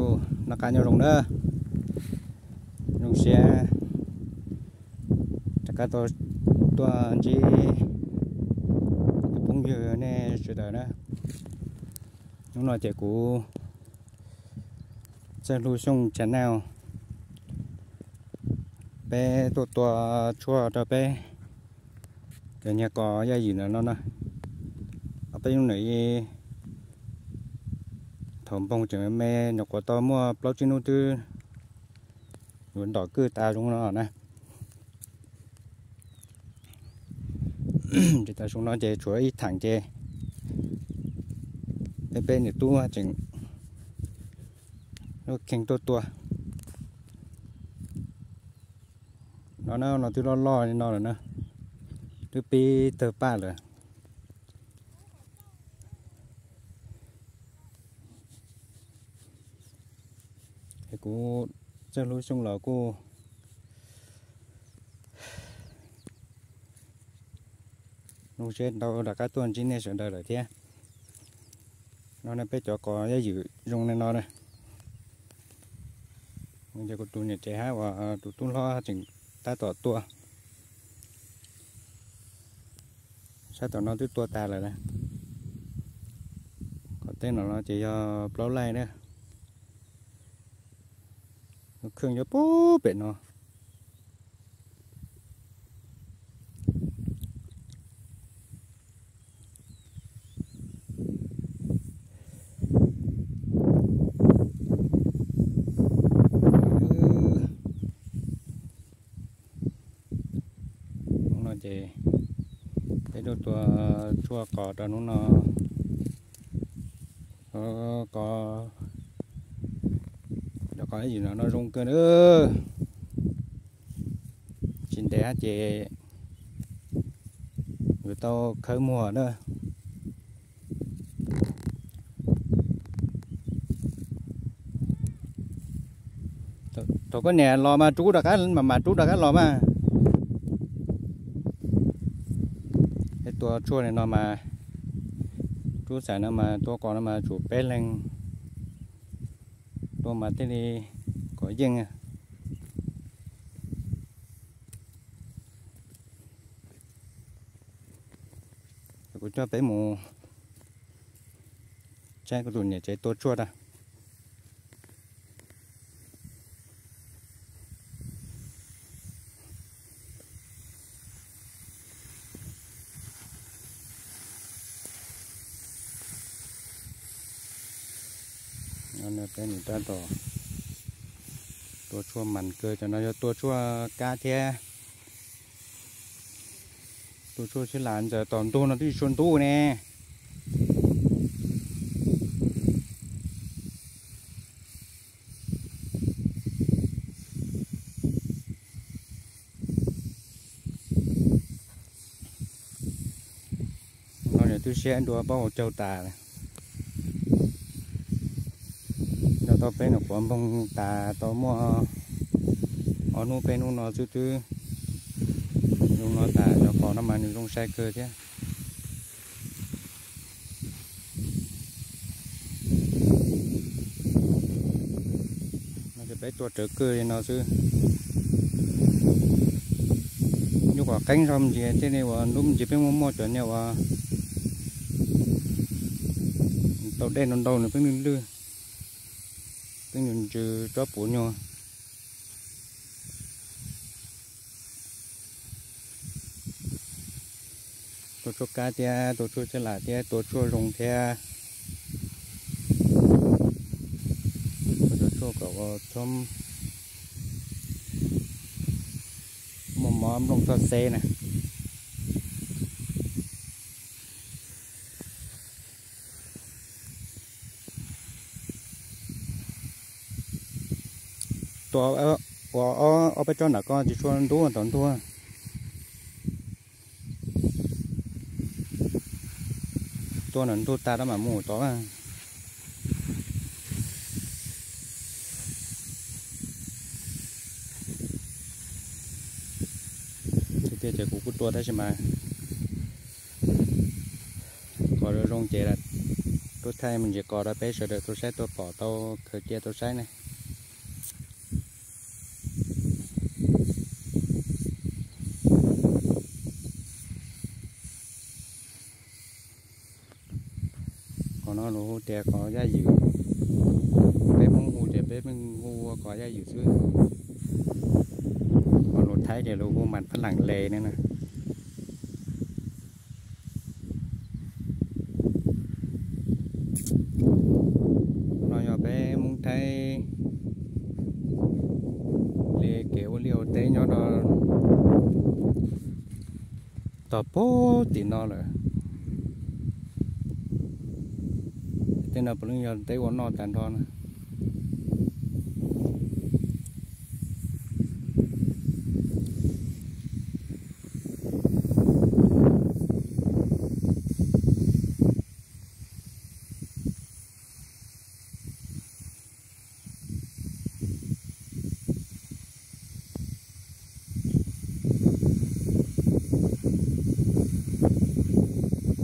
Noj qab nyob zoo na, zoo siab rov qab tau tuaj ntsib tus phooj ywg nej sawv daws na. Hnub no ces kuv Txawj Hlub Xyooj channel, peb tuaj tua tshuaj rau peb cov niag kos yaj ywm ntawm no na. Ob peb hnub no thaum npoog tseem me me nyuam qhuav tau muaj plaub tsib hnub twb yuav ntom kwj tas zoo no na. Ces tam sim no ces tshuav ib theem ces peb peb niam tub tseem lub kheej tuaj tua. No na, no twb loj loj li no lawm na, twb pib tawg paj lawm. Es kuv Txawj Hlub Xyooj los kuj zoo siab ntau rov qab tuaj ntsib nej sawv daws lawm thiab. No ne peb cov kos yaj ywm zoo li no na. Ces kuv tus niam tsev hab uas tus tub hlob tseem tab tom tua. Sab tom no twb tua tas lawm na. Qhov teb no ces yog plaub laij na. Lub kheej nyob pub pem no. Hnub no ces peb tuaj tua tshuaj kos rau hnub no. Kos, cov kos yaj ywm no no zoo kawg na. Tsis ntev hab ces yuav tau khawb muag na. Thaum koj niam los mas rub rov qab, mam mam rub rov qab los mas. Peb tua tshuaj li no mas, rub xaiv no mas tua kos no mas tsum peb leeg tua mas thiaj li kom yeej. Kuv coj peb mus saib kuv tus niam tsev tua tshuaj tag. Peb mus tab tom tua tshuaj mas kawg, cov no yog tua tshuaj kab thiab. Tua tshuaj sib lam ntxawm tom ntug no twb tsis tshua ntub ne. No niam twb siab dua paub hauv caug tas. Nyob tau peb nyuam qhuav npoog tas tau muaj ob hnub peb hnub no xwb twb zoo no tas, cov qos no mas nws zoo sai kawg thiab. No ces peb tua rawv kawg li no xwb. Nyuj kom qeeb zog me ntsis thiaj li uas hnub me ntsis peb muaj muaj cov niag uas tau dej ntau ntau nws pheej lwj lwj, pheej ntsws tsob puav nyuag. Tua tshuaj kab thiab tua tshuaj sab lam thiab tua tshuaj zoo thiab. Tua tshuaj kom ua thoob muaj mob nplooj txoj xeb na. Tua ua ob peb tsob nram ko tsis tshua ntub tom ntug. Tua nram ntug tas rau mam mus tod. Tiag tiag ces kuv kuj tua tab sis mas qos zoo zoo ces Kuv thaij me ntsis qos rau peb sawv daws tau saib, tau pom, tau khaws cia tau saib ne. Qhov no luag hu tias qos yaj ywm, peb Hmoob hu ces peb pheej hu ua qos yaj ywm xwb. Qos luag Thaib ces luag hu mas phab lam le ne na. No yog peb Hmoob Thaib li kev ua liaj ua teb nyob rau tog pem tim no lawm. Tej no puav leej yog teb ua noj tag nrho na.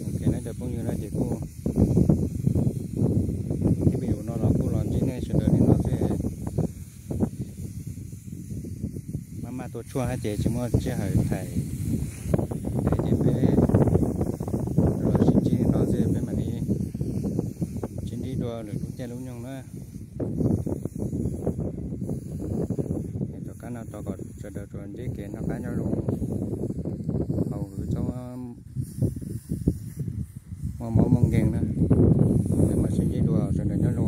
Ok na cov phooj ywg na, ces kuj, ib pliag no los kuj los ntsib nej sawv daws li no xwb. Maj maj tua tshuaj hab ces tsis muaj sij hawm thaij, ces peb los sib ntsib li no xwb, peb mam li sib ntsib dua lwm lub caij lub nyoog na. Tom qab no thov kom sawv daws tsuas ntsib kev noj qab nyob zoo, haus hwv txhob muaj mob muaj nkeeg na. Peb mam sib ntsib dua, sawv daws nyob zoo.